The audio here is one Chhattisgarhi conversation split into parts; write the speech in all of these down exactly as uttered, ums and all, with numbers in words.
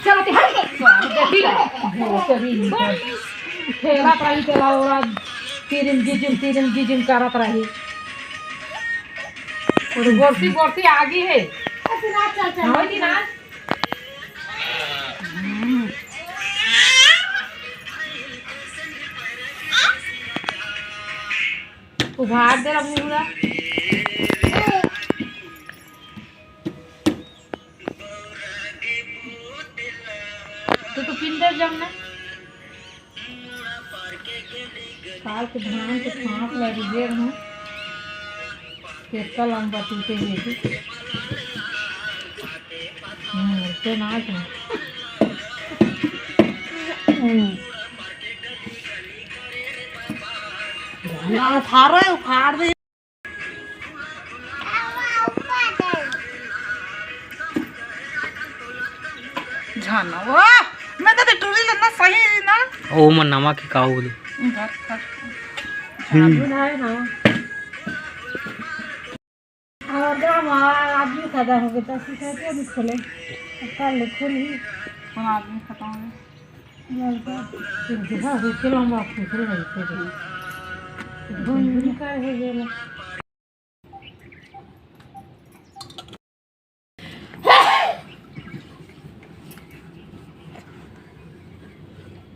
चलो, ते हट। देखी, वो कभी नहीं। खेलत रही, तेला ओला तिरिम गिजिम, तिरिम गिजिम करत रही। और गोरसी, गोरसी आगी है। चल, चल, चल। हाँ, जी ना। उभार दे रहा मुंह पूरा। तो, तो पिंदर जम ना। काल के धान के फांक ल रिगे रहूं, केतका लंबा टूटे हे। हम्म, ते ना था। हम्म। ना, उखाड़ रहे, उखाड़ दे। जाना वो, मैं तो टूरी लेना सही ना। ओ मन नमा के का बोले? घर, घर। हम्म। जादू ना है ना। और गाँव आदमी खड़ा हो गया, तो सीखा क्या नहीं खोले। कल खोल ही। कौन आदमी खड़ा हो गया?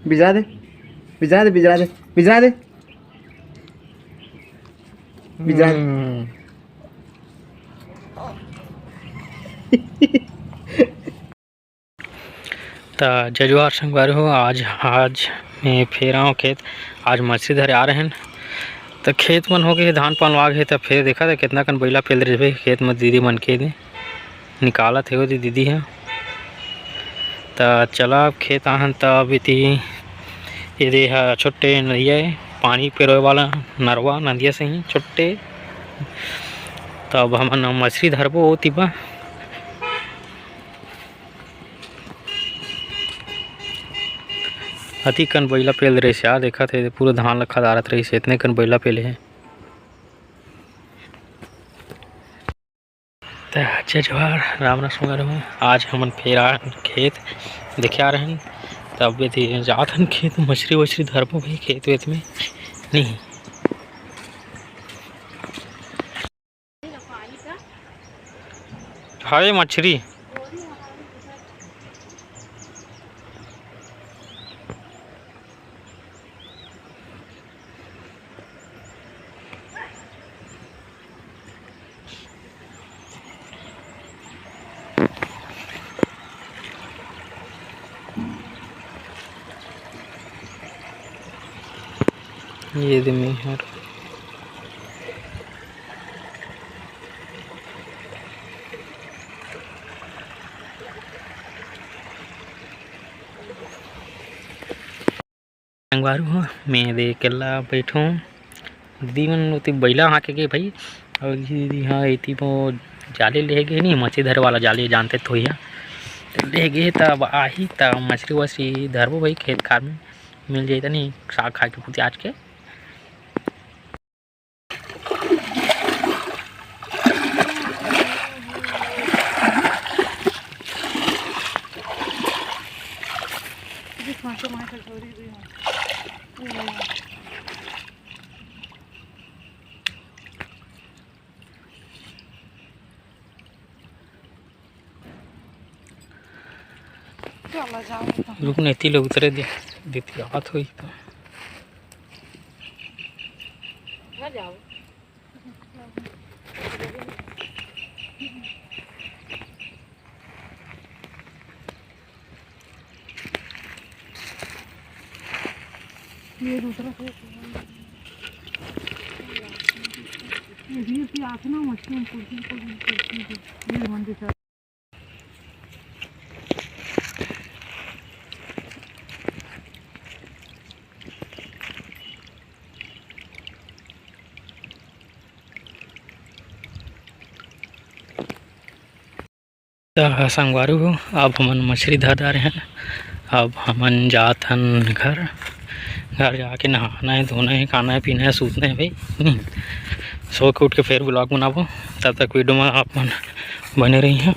बिजरा दे, बिजरा दे, बिजरा दे, बिजरा दे, बिजरा दे। हम्म। त जजुआर संगवारी हो, आज, आज मैं फेर आंव खेत, आज मछरी धरे आ रहेन। त खेत मन हो गे, धान पान लाग हे, त फेर देखा त कितना कन बइला पेल रहिबे खेत म, दीदी मन के दे निकालत हे ओदे दीदी ह। त चला अब खेत आहन, त अब एती एदे ह छोटे नदिया ए, पानी पेरोए वाला नरवा, नदिया सही छोटे। त अब हमन मछरी धरबो ओती बा। अतिकन बइला पेल रहिस यार, देखत हे पूरा धान ल खदारत रहिस, इतने कन बइला पेले हे। त अच्छा जोहार, राम राम संगवारी हो। आज हमन फेर आन खेत देखे आ रहेन, तब एती जात हन खेत, मछरी वछरी धरबो भाई खेत वेत में, नहीं। हाय मछरी। ये दे मेहर। संगवारी हो, मैं दे अकेल्ला बइठों। दीदी मन ओती बइला हाँके गे भाई, अउ दीदी ह एती वो जाली लेहे गे हे नी, मछरी धरे वाला जाली जानते तो भैया, लेहे गे हे। त अब आही त मछरी वछरी धरबो भाई, खेत खार में मिल जाही त नी, साग खाए के पुरती आज के। चला जाओ। रुक, नेती ले उतरे दे, देती आवत होई तो। ना जाओ। ये दूसरा से ये भी आके ना मछली हम कुछ दिन को भी करती थी। ये मंदिर से त संगवारी हो, अब हमन मछरी धर डारे हन। अब हमन जात हन घर। घर जाके नहाना हे, धोना हे, खाना हे, पीना हे, सूतना हे भाई। हम्म। सो के उठ के फेर vlog बनाबो। तब तक video में आप मन बने रही हैं।